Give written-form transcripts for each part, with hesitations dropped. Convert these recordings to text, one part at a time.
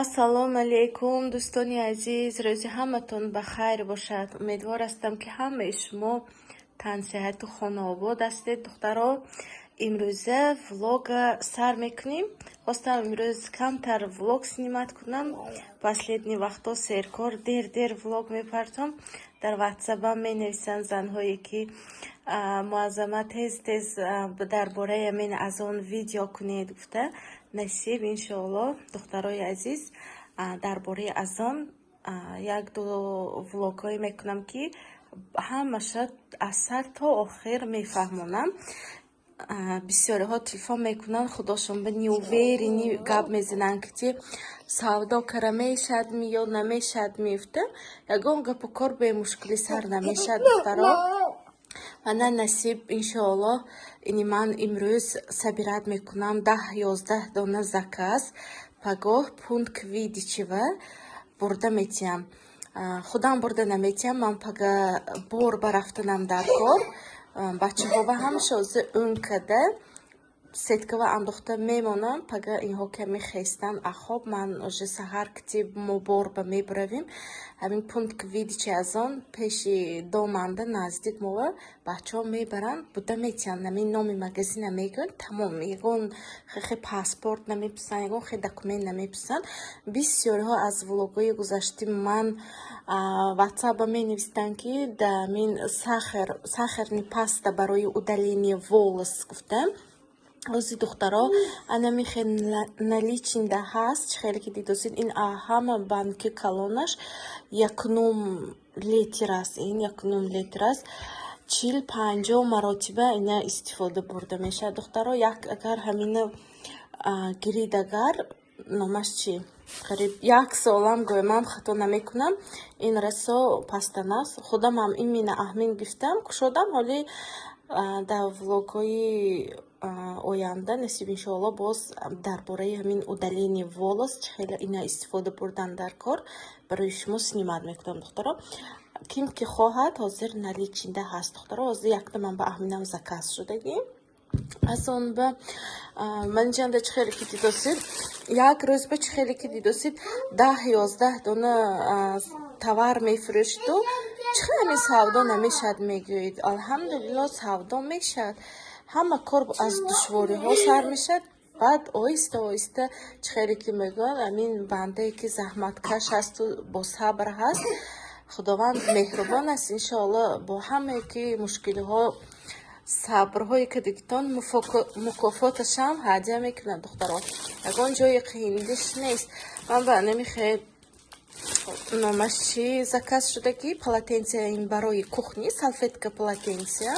Ассалому алайкум, дӯстони азиз, рӯзи ҳаматон ба хайр бошад. Умедвор ҳастам, ки ҳамаи шумо тансиҳату хонаобод ҳастед, духтаро. Имрӯза влога сар мекунем. Хостам имрӯз камтар влог снимать кунам. Последний вақтҳо серкор, дер-дер влог мепартом. Дар ватсапам менависанд занҳое, ки Муаззама, тез-тез дар бораи ҳамин азон видео кунед, гуфта. Насиб, иншоалло, духтарои азиз, дар бораи азон як-ду влогҳое мекунам, ки ҳамаша аз сар то охир мефаҳмонам. Бисёриҳо телефон мекунанд, худошон ба неуверенный гап мезананд, ки савдо кара мешавад-ми ё намешавад мегуфта. Ягон гапу кор бемушкилӣ сар намешавад, духтаро. Ана, насиб, иншоалло, ини ман имрӯз собирать мекунам 10-11 дона заказ. Пагоҳ пункт выдачи ва бурда метиҳам. Худам бурда наметиҳам, ман пага бор ба рафтанам дар кор. Бачаҳо ба ҳамаша ҳозир ун када сеткава андохта мемонам. Пага инҳо каме хестанд аз хоб, ман уже саҳар кити мо бор ба мебуравем. Ҳамин пункт выдачи аз он пеши доманда наздик мова бачаҳо мебаранд, буда метиҳанд. Ҳамин номи магазина мегӯянд, тамом. Ягон хе паспорт намепурсанд, ягон хе документ намепурсанд. Бисёриҳо аз влогҳои гузашти ман ватсапа менависанд, ки дар ҳамин сахар, сахарный паста барои удаление волос гуфта. Ҳозир, духтаро, анами хел наличный да ҳаст, чӣ хеле ки дидосед, ин ҳама банки калонаш якнум литр аст. Ин якнум литр аст. 40-50 маротиба ина истифода бурда мешавад. Духтаро, як агар ҳамина гирид, агар номаш чӣ, қариб як солам гӯям, хато намекунам, ин расо паста наст. Худамам именно аҳмин гирифтам, кушодам. Ҳоли дар влогҳои оянда, насиб, иншоалло, боз дар бораи ҳамин удаление волос, чӣ хеле ина истифода бурдан дар кор, барои шумо снимать мекунам, духтаро. Ким ки хоҳад, ҳозир наличный да ҳаст, духтаро. Ҳозир якта ман ба аҳминам заказ шудагӣ. Аз он ба манҷанда, чӣ хеле ки дидосид, як рӯз ба, чӣ хеле ки дидосид, 10-11 дона товар мефурӯшиду чӣ хел ҳамин савдо намешавад, мегӯед. Алҳамдулилло, савдо мешавад. Ҳама кор аз душвориҳо сар мешавад, баъд оҳиста оҳиста, чӣ хеле ки мегӯянд, ҳамин бандае ки заҳматкаш ҳасту босабр ҳаст, Худованд меҳрубон аст. Иншоалло, бо ҳамае ки мушкилиҳо сабрҳое кардагитон, мукофоташам ҳадя мекунад, духтаро. Ягон ҷои қииндиш нест. Ман ба намихе номаш чӣ заказ шудагӣ, полотенце, ин барои кухни, салфетка, полотенце.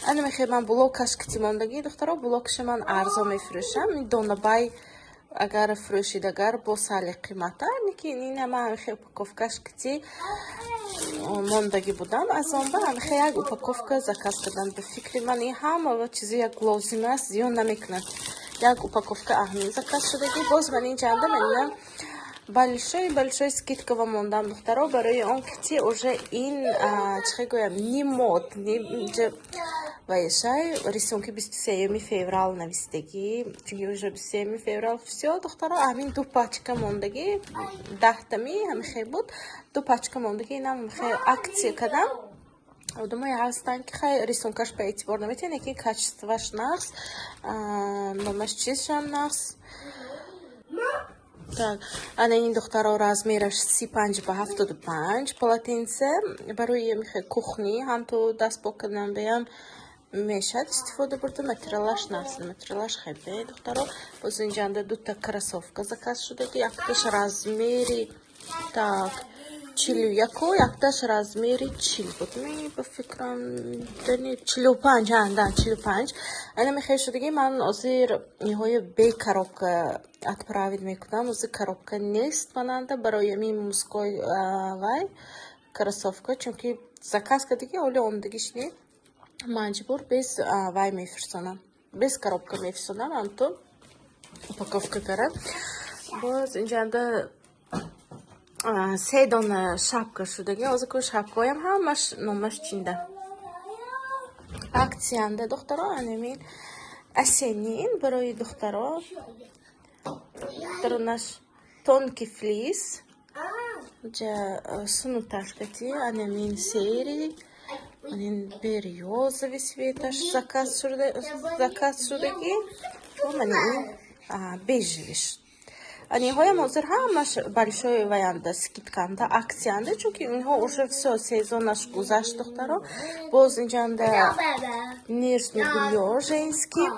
Ана мехе ман блокаш кити мондагӣ, духтаро. Блокаша ман арзон мефурӯшам. Ин донабай агар фурӯшид, агар бо сали қимата, лекин ина ман ҳамихе упаковкаш кити мондагӣ будам. Аз он ба ҳамихе як упаковка заказ кардам. Ба фикри ман, ин ҳама чизи як лозим аст, зиён намекунад. Як упаковка аҳмин заказ шудагӣ. Боз ман ин ҷанда ман большой большой скидкава мондам, духтаро, барои он ки уже ин, чӣ гӯям, не мод ваешай, рисунки 23-юми феврал навистагӣ, чунки уже 23-юми феврал всё, духтаро. Ҳамин ду пачка мондагӣ, 10-тами ҳамихе буд, ду пачка мондагӣ. Инам ҳамихе акция кардам. Одамое ҳастанд, ки хай рисункаш ба эътибор наметиҳанд, лекин качествоаш нағз, номаш чизшам нағз. Так, ана ин, духтаро, размераш 35 ба 75, полотенце барои михе кухни, ҳам ту даст пок кардан беям мешавад истифода бурда. Материалаш нағз, материалаш хебе, духтаро. Боз инҷанда дута кроссовка заказ шудаги, якташ размери, так, 41-у, якташ размери 40 буд, ми ба фикрам, 45, да, 45. Ана мехел шудаги. Ман ҳозир ниҳоя бе коробка отправить мекунам. Ҳозир коробка нест мананда барои ҳамин мужской вай кроссовка, чунки заказ кардагӣ, ҳоли омадагиш не. Маҷбур без вай мефирсонам, без коробка мефирсонам, ҳамто упаковка кара. Боз инҷанда се дона шапка шудаги. Ҳозир ку шапкаҳоям ҳамаш номаш чинда акциянда, духтаро. Анамин осенний барои духтаро, дарунаш Тонкий флис. Ҷа сунуташкати анамин серый, анин бирёзовый цветаш заказ шудагӣ. Мана ин бежевиш. Аниҳоям ҳозир ҳамаш большой ваянда, скидканда, аксиянда, чунки инҳо уже всё, сезонаш гузашт, духтаро. Боз инҷанда нижний бельё женский,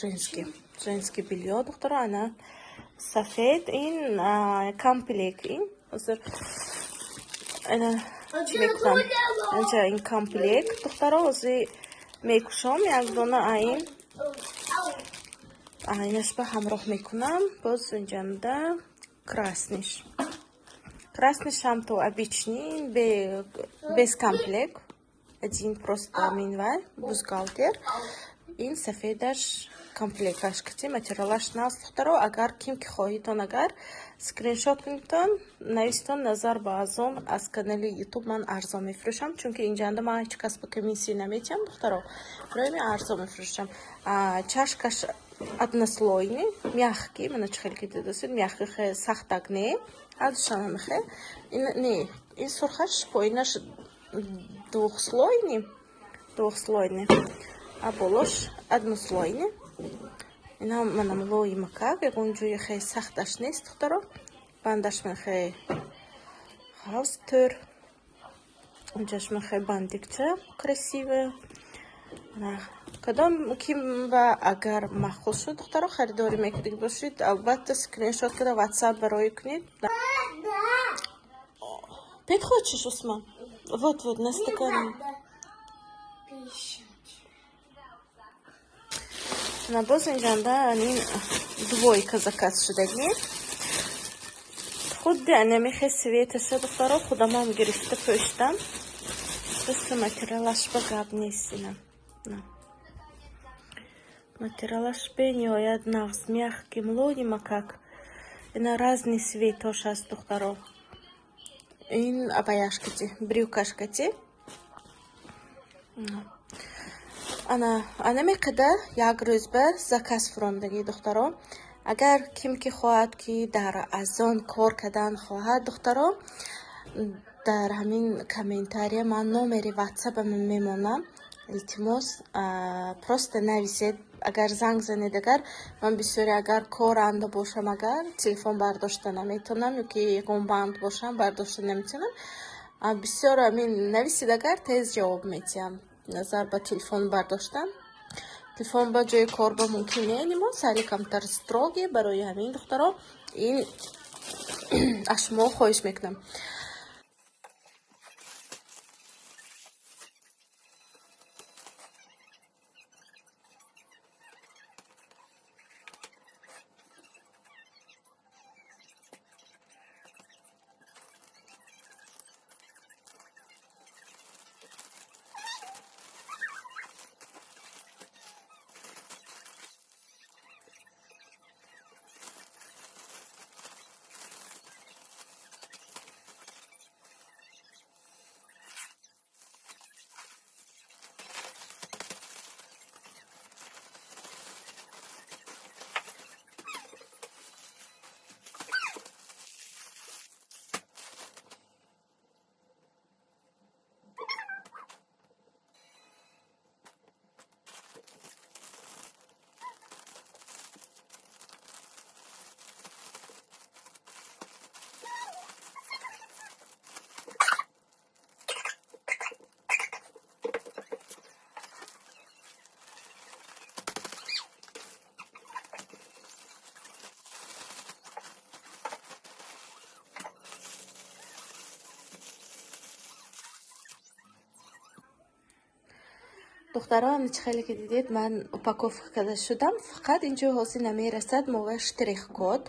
женский, женский бельё, духтаро, ана сафед, ин комплект, ин ҳозир ана чӣ мекунам, инҷа ин комплект, духтаро, ҳозир мекушом як дона аин айнашба ҳамроҳ мекунам. Боз инҷанда красныйш, красныйш ҳам то обычный, без комплект, один просто минвай бюстгальтер. Ин сафедаш комплекташ кати, материалаш нағз, духтаро. Агар ким ки хоҳитон, агар скриншот кунитон, нависитон. Назар ба Озон, аз канали Ютуб ман арзон мефурӯшам, чунки инҷанда ман ҳеҷ кас ба комиссия наметиҳам, духтаро, барои ҳамин арзон мефурӯшам. Чашкаш однослойный, мягкий, мана чӣ хеле ки дидасед, мягкий, хе сахтак не, ҳардушам ҳамихе. Не, ин сурхаш поинаш двухслойный, двухслойный, а болош однослойный. Инам мана мулоимакак, ягон ҷои хе сахташ нест, духтаро. Бандаш ман хе ғафз тӯр, инҷаш ман хе бандикча красивая. Кадом ким ба агар маъқул шуд, духтаро, харидорӣ мекунед бошед, албатта скриншот карда WhatsApp барои кунед. Пить хочешь, Усман? Вот, вот, на стакане. На, боз инҷанда анин двойка заказ шудагӣ. Худи анамихе цветаша, духтаро, худамам гирифта пӯштам. Просто материалаш ба гап нест ина. Материалаш бениҳоят нағз, мягкий, мулоимакак. Ина разный цветош аст, духтаро. Ин абаяшкати, брюкашкати. Ана анаме қадар як рӯзба заказ фурондагӣ, духтаро. Агар ким ки хоҳад, ки дар Озон кор кардан хоҳад, духтаро, дар ҳамин комментария ман номери ватсапам мемонам. Илтимос, просто нависед. Агар занг занед, агар ман бисёре агар коранда бошам, агар телефон бардошта наметавонам ё ки ягон банд бошам, бардошта наметавонам. Бисёр ҳамин нависед, агар тез ҷавоб метиҳам. Назар ба телефон бардоштан. Телефон ба ҷои кор ба мумкин не, мо сали камтар строгий, барои ҳамин, духтаро, ин аз шумо хоҳиш мекунам. Духтаро, чӣ хеле ки дидед, ман упаковка карда шудам. Фақат инҷо ҳозир намерасад мова штрих-код.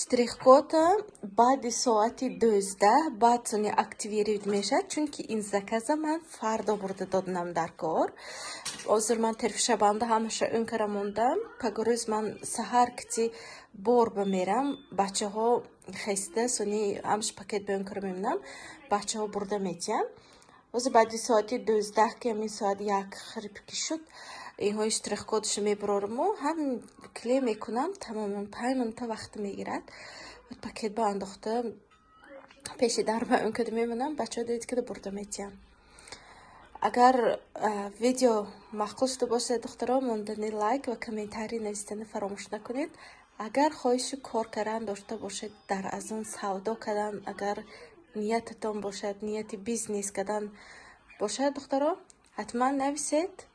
Штрих-код баъди соати 12 баъд сони активировать мешавад, чунки ин заказа ман фардо бурда додам дар кор. Ҳозир ман терфишабанда ҳамаша ӯн кара мондам. Пагорӯз ман саҳар кити бор ба мерам, бачаҳо хеста, сони ҳамаш пакет ба ӯн кара мемонам, бачаҳо бурда метиҳанд. Ҳозир баъди соати 12, ки ҳамин соат як хириб ки шуд, Инҳои штрих-кодашо мебуроруму ҳам клей мекунам, тамоман 5 минута вақт мегирад. Пакет ба андохта, пеши дар баён карда мемонам, бачаҳо дид када бурда метиҳам. Агар видео маъқул шуда бошад, духтаро, мондани лайк ва комментарий навиштани фаромӯш накунед. Агар хоҳиши кор кардан дошта бошед, дар аз он савдо кардан агар ниятатон бошад, нияти бизнес кардан бошад, духтаро, ҳатман нависед.